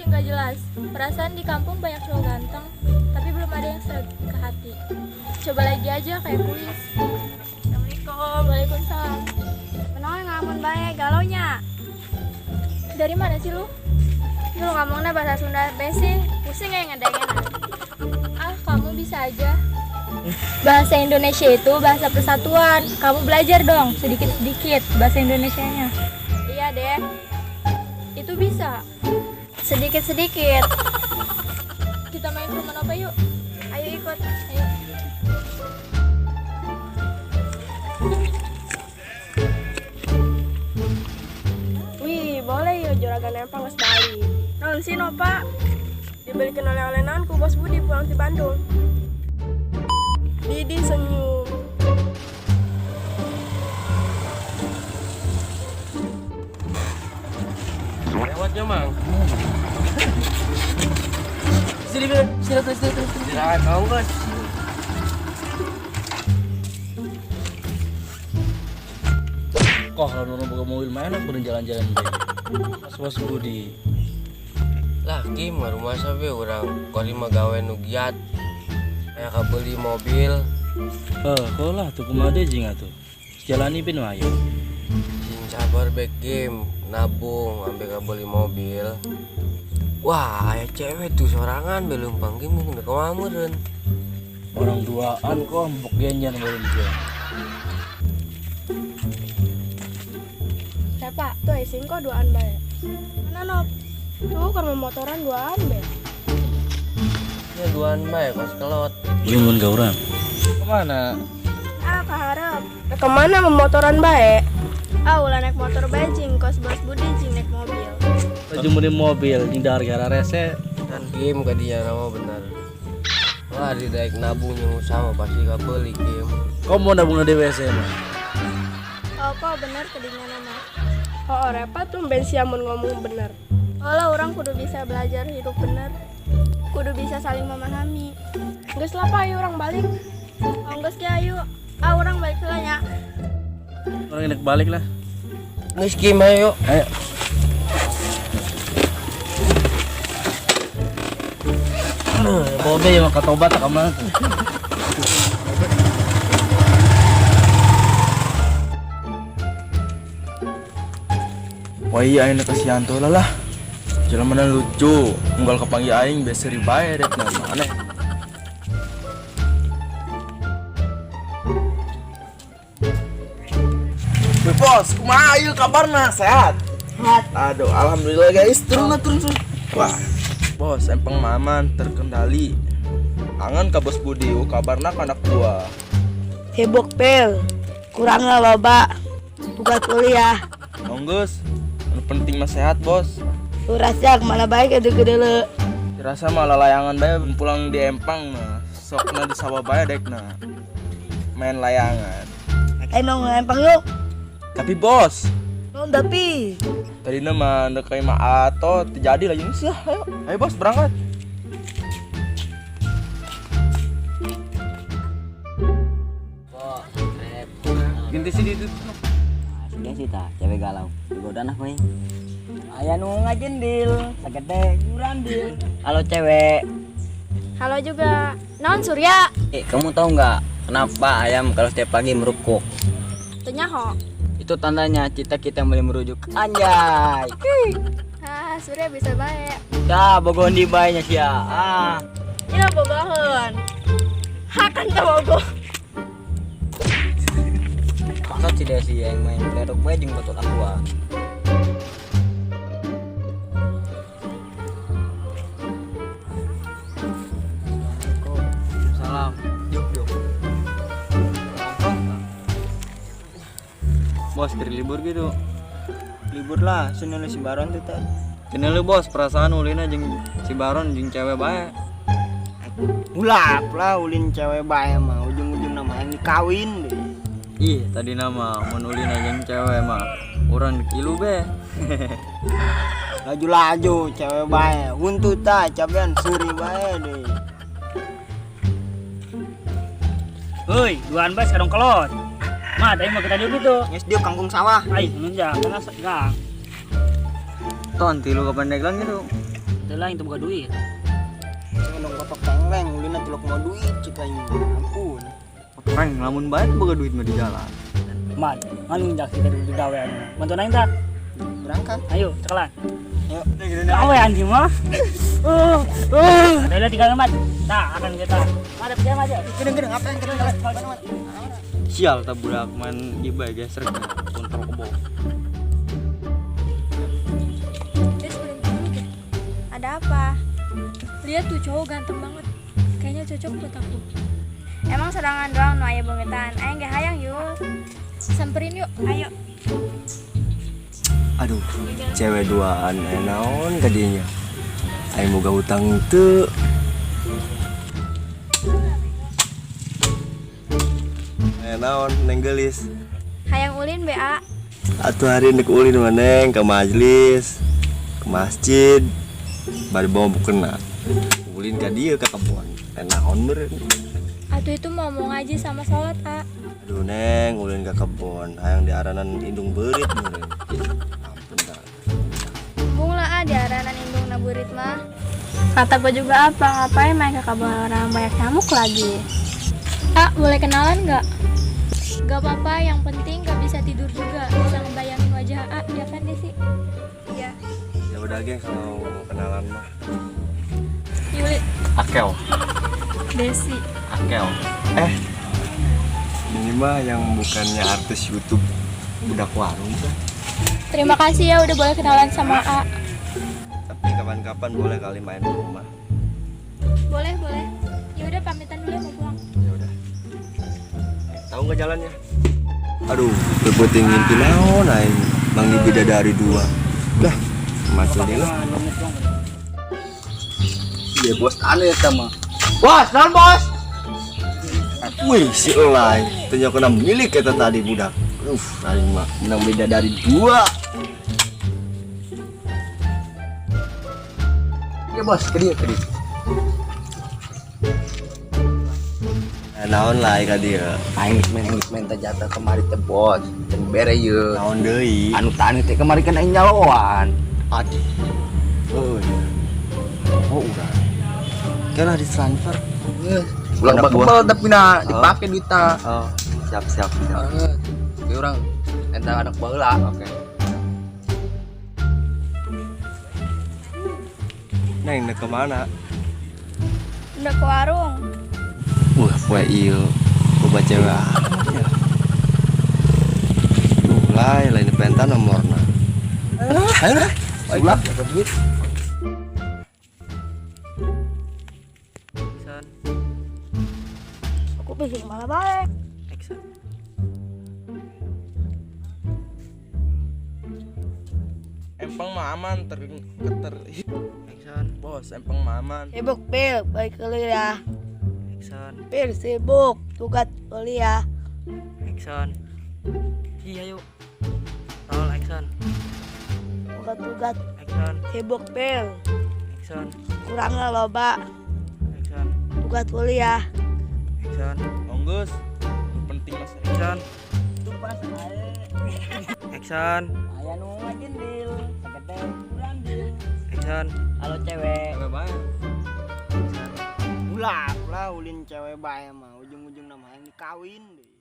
sih nggak jelas. Perasaan di kampung banyak cowok ganteng, tapi belum ada yang sreg ke hati. Coba lagi aja kayak kuis. Assalamualaikum. Waalaikumsalam. Menawan ngelamun bae galau nya. Dari mana sih lu? Lu ngomongnya bahasa Sunda be sih, pusing ya ngedengerin. Ah, kamu bisa aja. Bahasa Indonesia itu bahasa persatuan. Kamu belajar dong sedikit-sedikit bahasa Indonesianya. Iya deh, Itu bisa. sedikit-sedikit. Kita main ke rumah Nova yuk. Ayo ikut. Ayo. Wih, boleh ya juragan empang geus balik. Naon sih Nova? Dibelikan oleh-oleh naon ku Bos Budi pulang di Bandung. Didi senyum. Lewatnya, Mang. Sini, sini, sini, sini, sini. Istirahat, ongkos. Kok kalau nurun buka mobil mah enak bener jalan-jalan deh. Mas Bos Budi. Lah, Kim, rumah sampe urang kori mah gawe nu giat. Aya kabeli mobil. Eh, kok lah tuh kumaha deui jeung atuh. Jalani pin wae. Sing sabar back game, nabung sampai kabeli mobil. Wah, aya cewek tuh sorangan belum panggil mungkin kumaha meureun. Orang duaan kok mbok genjan meureun dia. Siapa? Tuh ai singko duaan bae. Mana Nop? Tuh keur motoran duaan bae. Ya duaan bae pas kelot. Limun ka urang. Kemana? Ah, kaharep. Nah, kemana memotoran bae? Ah, ulah naik motor bae jeung kos Bos Budi jeung naik mobil. Laju meuli mobil jeung dahar gara rese. Kan Kim ka dia nama bener. Wah, di daek nabung yang usaha pasti kabeli Kim. Kok mau nabung di WC mah? Oh, kok bener kedinya mah. Oh, repa tumben sia mun ngomong bener. Oh lah, orang kudu bisa belajar hidup bener. Kudu bisa saling memahami. Geus lah Pa, ayo urang balik. Oh, geus ge ayo. Ah, urang balik heula nya. Orang enak balik lah. Geus Kim ayo. Ayo. Aduh, bobe yang katobat tak kemana tuh. Wah iya aing kasihan tuh lah lah. Jalan mana lucu, unggal kepanggil aing biasa ribae rek nah mana. Wih, bos, kumaha ieu kabarna? Sehat? Sehat. Aduh, alhamdulillah guys, turun lah, turun, turun. Wah, bos, empang maman terkendali. Angan ka Bos Budi, oh, kabarna ka anak buah. Sibuk pil, kurang lah loba, tugas kuliah. Nonggus, anu penting mah sehat bos. Urasnya kemana baik itu gede le. Dirasa malah layangan bae pulang di empang nah. Sokna di sawah bae dek nah. Main layangan. Ayo nong empang yuk. Tapi bos, Non tapi. tadi mah ndek kayak mah ato terjadi lagi sih. Ayo, ayo bos berangkat. Ganti sini itu. Sudah sih ta, cewek galau. Digoda nah kowe. Aya nu ngajendil, sagede jurandil. Halo cewek. Halo juga. Non Surya. Kamu tahu nggak kenapa ayam kalau setiap pagi merukuk? Tanya ho. Itu tandanya cita kita mulai merujuk. Anjay. Ah, Surya bisa bae. Dah, bogohan di bae nya sia. Ah. Nya bogohan. Hakan teu bogoh. Maksud si Desi yang main plerok bae jeung botol aqua. Salam. Yuk, yuk. Bos, kiri libur gitu. Libur lah, sun si Baron tuh teh. Kene lu bos, perasaan ulina jeung si Baron jeung cewek bae. Ulah, lah ulin cewek bae mah ujung-ujung nama yang dikawin deh. Ih, tadi nama mun ulina jeung cewek mah urang dikilu be. Laju-laju cewek bae, huntut ta cabean suri bae deh. Hoi, duaan bae sekarang kelot. Mah, tadi mau kita diuk gitu. Geus diuk kangkung sawah. Ai, nunjang, karena segang. Ton tilu ke Pandeglang gitu. Teu lain teu boga duit. Ngomong kotok tengleng, ulina tilok mau duit cik aing. Ampun. Reng lamun bae boga duit mah di jalan. Mat, ngalunjak kita di gawean. Bantuan aing tah. Berangkat. Ayo, cekelan. Yuk. Gawean sih mah. Udah tinggal mat. Tah, akan kita. Madep siapa aja. Gedeng-gedeng apa yang gedeng? Sial tak budak main iba geser kontrol kebo. Des, berhenti dulu deh. Ada apa? Lihat tuh cowok ganteng banget. Kayaknya cocok buat aku. Emang serangan doang nu aya beungetan. Aing ge hayang yuk. Samperin yuk. Ayo. Aduh, cewek duaan naon kadinya. Aing boga hutang teu. Naon neng gelis. Hayang ulin BA. Atuh hari nek ulin mah neng ke majelis, ke masjid. Bari bawa bukena. Ulin ka dieu ka kebon. Naon meureun. Atuh itu mau mau ngaji sama sholat, A. Aduh neng, ulin ka kebon. Hayang diaranan indung beurit meureun. Ampun dah. Bung lah A diaranan indung na beurit mah. Kata gue juga apa, ngapain main ke kebun orang banyak nyamuk lagi. A, boleh kenalan nggak? Gak apa-apa, yang penting gak bisa tidur juga. Bisa ngebayangin wajah A, ya kan Desi? Iya. Ya udah geng, kalau mau kenalan mah. Yuli. Akel. Desi. Akel. Ini mah yang bukannya artis YouTube budak warung kan? Terima kasih ya udah boleh kenalan sama A. Tapi kapan-kapan boleh kali main ke rumah. Boleh, boleh. Ya udah pamitan dulu ya, mau pulang. Ya udah. Tahu nggak jalannya? Aduh, berputing ngimpi naon aing manggil bidadari dua. Lah, macul deh lah. Iya bos aneh ya mah. Bos, naon bos? Wih, si Elai, ternyata kena milik kita tadi budak. Aing mah menang bidadari dua. Iya bos, ke dia, ke dia. Naon lah ka dieu. Aing main teh jatah kemari teh bos, teu bere ieu. Naon deui? Anu tani teh kemari kan aing nyaloan. Aduh. Oh iya. Oh urang. Kira ditransfer. Ulah bakal tapi na dipake duitna. Oh, siap siap siap. Oke urang eta anak baheula. Oke. Neng, nek kemana? Udah ke warung. Wah, poe ieu loba cewek amat ya. Duh, lain penta nomorna. Ayo lah. Ulah, dapat duit. Action. Aku pikir malah baik. Action. Empang mah aman ter. Action. Bos, empang mah aman. Sibuk pil, balik kuliah. Action. Pil sibuk, tugas kuliah. Action. Iya yuk. Roll action. Tugas. Action. Sibuk pil. Action. Kurangnya loba. Action. Tugas kuliah. Action. Onggus, penting mas. Action. Action. Aya nu ngajendil, sagede kurandil. Action. Halo cewek. Cewek bae. Ulah, ulah ulin cewek bae mah ujung-ujung nama hayang dikawin deh.